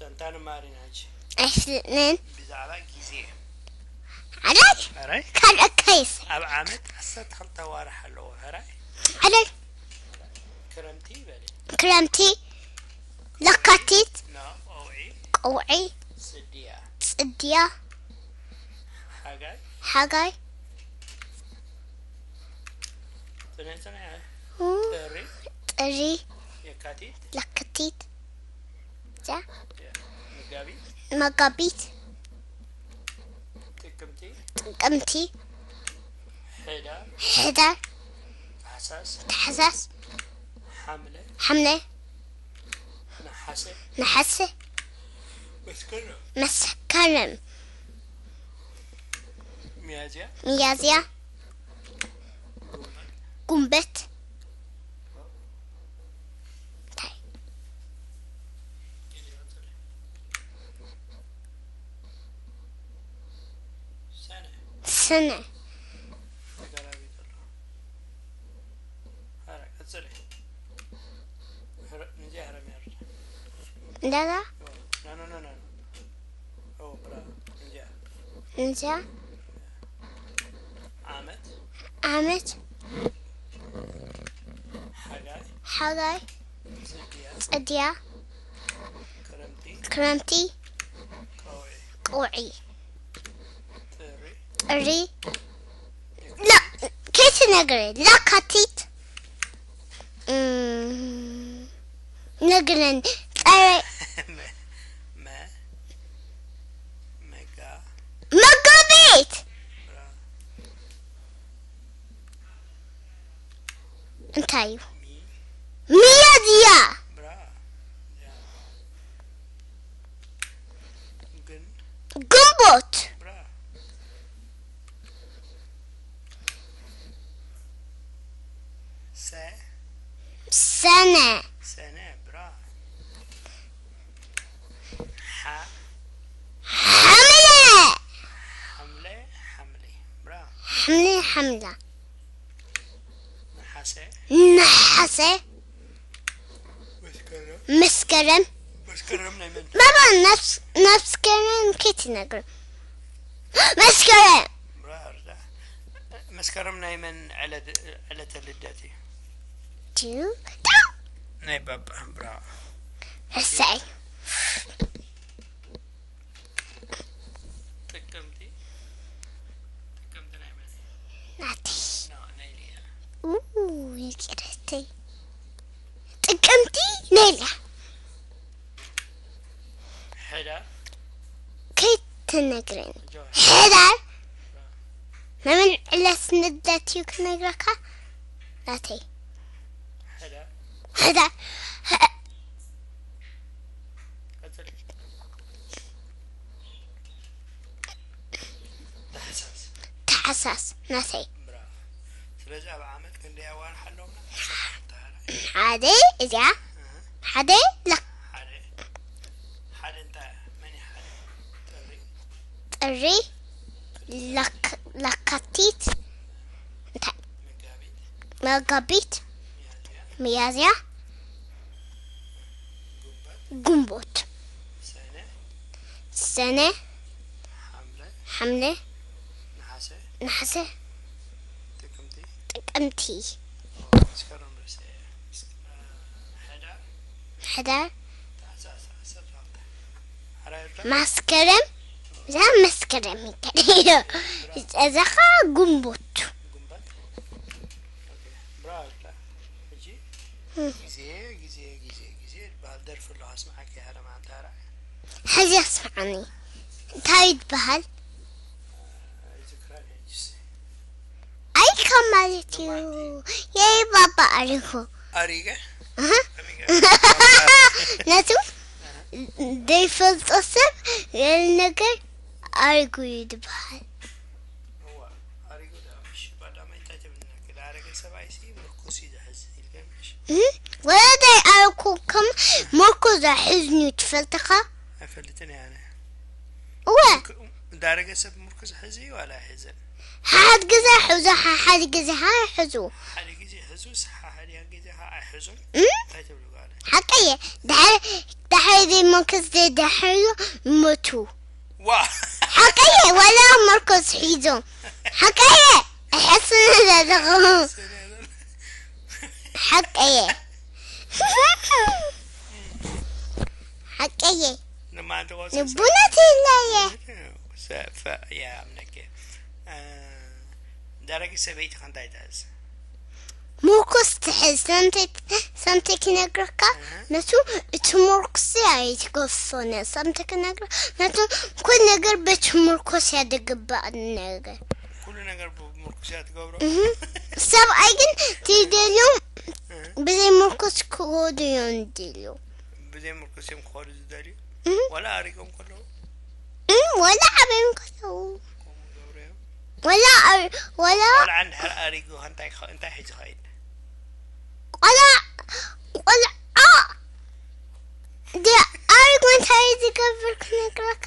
እንታይ ንማር ኢና ሕጂ? ኣይፍልጥን። ብዛዕባ ግዜ። ሓዳይ ሕራይ? ካልእ ከይስ ኣብ ዓመት ዓሰርተ ክልተ ኣዋርሕ ኣለዎ። ሕራይ? ሓዳይ ክረምቲ ይበል። ክረምቲ፣ ለካቲት፣ ኖ፣ ቀውዒ፣ ቀውዒ፣ ጽድያ፣ ጽድያ፣ ሓጋይ፣ ሓጋይ፣ ጽንሒ፣ ጽንሒ፣ ኡ፣ ጥሪ፣ ጥሪ፣ የካቲት፣ ለካቲት፣ ዛ፣ መጋቢት፣ መጋቢት፣ ጥቅምቲ፣ ጥቅምቲ፣ ሕዳር፣ ሕዳር፣ ታሕሳስ፣ ታሕሳስ፣ ሓምለ፣ ሓምለ፣ ነሓሰ፣ ነሓሰ፣ መስከረም፣ መስከረም፣ ሚያዝያ፣ ሚያዝያ፣ ጉንበት፣ እንታይ? ሰነ፣ ሰነ፣ ተጋራቢ ዘሎ። ኧረ፣ ቀጽሊ። ኧረ፣ ንዚያ ኧረ፣ ሚያርዳ። እንደዛ፣ ኖ፣ ኖ፣ ኖ፣ ኖ፣ ኖ። ኦ፣ ብራ፣ ንዚያ። እንዚያ፣ ዓመት፣ ዓመት፣ ሓጋይ፣ ሓጋይ፣ ጽድያ፣ ጽድያ፣ ክረምቲ፣ ክረምቲ፣ ቀውዒ፣ ቀውዒ፣ ጥሪ፣ ጥሪ፣ ላ፣ ከይትነግረ፣ ለካቲት፣ እም፣ ነግረን፣ ጸረ፣ መ፣ መ፣ መጋ፣ መጋቢት፣ ብራ፣ እንታይ እዩ? ሚ፣ ሚያዝያ፣ ብራ፣ ያ፣ ግን፣ ግንቦት፣ ብራ፣ ሰ፣ ሰነ፣ ሰነ፣ ብራ፣ ሓ፣ ሓምለ፣ ሓምለ፣ ሓምለ፣ ብራ፣ ሓምለ፣ ሓምላ፣ ነሓሰ፣ ነሓሰ፣ መስከረም፣ መስከረም፣ መስከረም ናይ መን? ባባ፣ ነፍስ፣ ነፍስከረም ከይትነግረ፣ መስከረም፣ ብራ፣ ርዳ። መስከረም ናይ መን ዕለት፣ ዕለተ ልደት እዩ? ቱ፣ ታ፣ ናይ ባባ፣ ብራ። ሕሳይ፣ ጥቅምቲ፣ ጥቅምቲ ናይ መን? ናተይ፣ ኖ፣ ናይ ሊያ። ኡ፣ ይቅረተይ፣ ጥቅምቲ፣ ነልያ፣ ሕዳር፣ ከይትነግረኒ፣ ጆ፣ ሕዳር፣ ናይ መን ዕለት ልደት እዩ ክነግረካ፣ ናተይ፣ ሕዳር፣ ሕዳር፣ ቀጽል። ታሕሳስ፣ ታሕሳስ፣ ናተይ፣ ብራቮ። ስለዚ ኣብ ዓመት ክንደይ ኣዋርሕ ኣለውና? ሓደ፣ እዚያ፣ ሓደ፣ ላ፣ ሓደ፣ ሓደ እንታይ? መን እዩ ሓደ? ጥሪ፣ ጥሪ፣ ለክ-፣ ለካቲት፣ እንታይ? መጋቢት፣ መጋቢት፣ ሚያዝያ፣ ሚያዝያ፣ ጉንበት፣ ግንቦት፣ ሰነ፣ ሰነ፣ ሓምለ፣ ሓምለ፣ ነሓሰ፣ ነሓሰ፣ ጥቅምቲ፣ ጥቅምቲ፣ መስከረም ርእሰ፣ ሕዳር፣ ሕዳር፣ ታሕሳስ፣ ዓሰርተ ክልተ። ሓራይ ኤርትራ? መስከረም፣ እዛ መስከረም ይከደዮ፣ እዛ ኸ ግንቦት። ጉንበት። ኦኬ፣ ብራቮ ኤርትራ። ሕጂ እም። ግዜ፣ ግዜ፣ ግዜ፣ ግዜ ዝበሃል ደርፊ ኣሎ፣ ኣስምዓኪ፣ ሓደ መዓልቲ ሓራይ። ሕዚ ኣስምዓኒ። እንታይ ይበሃል? ኣይዝክራን ሕጂስ። ኣይካ ማለት እዩ። የይ ባባ ኣሪኹ። ኣሪገ? ኣሃ። ኣሪገ? ነቱ ዘይፈልጦ ሰብ ገለ ነገር ኣሪጉ እዩ ዝበሃል። እዋ፣ ኣሪጉ ዳ፣ ምሽ፣ ባዳማይ እንታይ ትብልና? ዝኣረገ ሰብኣይሲ ምርኩስ እዩ ዝሕዝ ኢልካ ምሽ? እም? ወለደይ ኣረኩ ከም ምርኩስ ዝሕዝኒ ትፈልጥኻ? ኣይፈልጥን እየ ኣነ። እወ። ክ-፣ ዝኣረገ ሰብ ምርኩስ ሕዚ ዋላ ኣይሕዝን? ሓድ ግዜ ሕዙ፣ ሓ-፣ ሓድ ግዜ ሓ-፣ ሕዙ። ሓደ ግዜ ሕዙስ፣ ሓ-፣ ሓደ ግዜ ኸዓ ኣይሕዙን? እም? እንታይ ትብሉ ጓለ? ሓቀየ። ድሕሪ ድሕሪ ዘይመርኮስ ዘይድሕርዮ ይሞቱ። ዋ ሓቀየ። ወላ መርኮስ ሒዞም ሓቀየ። እሕስን ዘለኹ ሓቀየ። ሓቀየ። ንማንተ ቆሰ ንቡነት የለየ። ሰፈ ያ ምነከ ዳረጊ ሰበይቲ ከንታይ ታዝ ምርኮስ ትሕዝ። ሰምተይ ክነግረካ ነቱ እቲ ምርኩስ ኣይትገሶነ። ሰምተ ክነግረ ነቱ ኩል ነገር በቲ ምርኮስ ያደግባእ ነገር። ኩሉ ነገር ብምርኩስ እያ ትገብሮ። ሰብኣይ ግን ትደልዮም ብዘይ ምርኮስ ክወዱ እዮም ዝደልዩ። ብዘይ ምርኩስ እዮም ክኸዱ ዝደልዩ። እህ። ዋላ ኣሪጎም ከለዉ እም፣ ወላ ዓበዮም ከለዉ ከምኡ ገብሩ እዮም። ወላ ኣብ- ወላ ቆልዓ እንድሕር ኣሪጉ እንታይ ክኸ- እንታይ ሒዙ ኸይድ? ቆልዓ ቆልዓ ዲ ኣሪጎ እንታይ ዝገብር ክነግረካ?